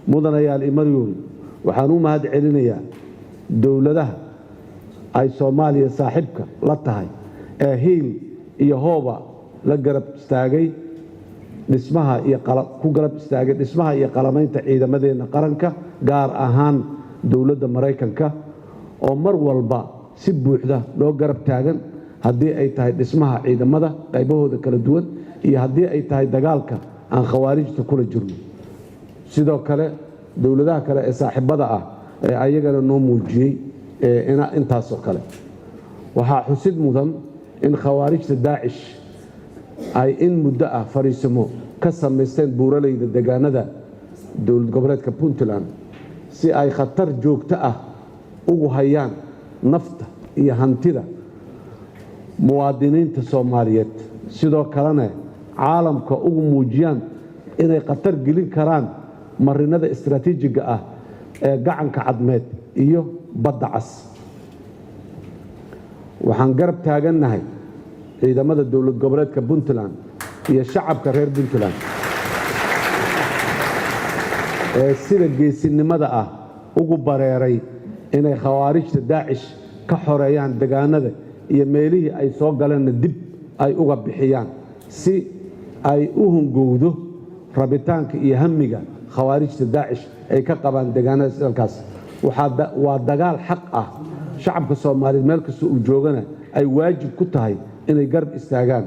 Mudanayaal imaryoy, waxaan u mahad celinayaa dowladaha ay Soomaaliya saaxiibka la tahay ee hiil iyo hooba la garab istaagay dhismaha iyo ku garab istaagay dhismaha iyo qalamaynta ciidamadeenna qaranka, gaar ahaan dowladda Maraykanka oo mar walba si buuxda loo garab taagan, haddii ay tahay dhismaha ciidamada qaybahooda kala duwan iyo haddii ay tahay dagaalka aan khawaarijta kula jirno. Sidoo kale dowladaha kale ee saaxiibada ah ee ayagana noo muujiyey intaasoo kale. Waxaa xusid mudan in khawaarijta Daacish ay in muddo ah fariisimo ka samaysteen buuraleyda deegaanada dowlad goboleedka Puntland, si ay khatar joogto ah ugu hayaan nafta iyo hantida muwaadiniinta Soomaaliyeed, sidoo kalena caalamka ugu muujiyaan inay khatar gelin karaan marinada istaraatiijiga ah ee Gacanka Cadmeed iyo Badda Cas. Waxaan garab taagannahay ciidamada dowlad goboleedka Puntland iyo shacabka reer Puntland ee sida geesinimada ah ugu bareeray inay khawaarijta Daacish ka xoreeyaan degaanada iyo meelihii ay soo galeenna dib ay uga bixiyaan, si ay u hungowdo rabitaanka iyo hamiga khawaarijta Daacish ay ka qabaan degaanada dalkaas. Waa dagaal xaq ah, shacabka Soomaaliyeed meel kasta uu joogana ay waajib ku tahay inay garab istaagaan.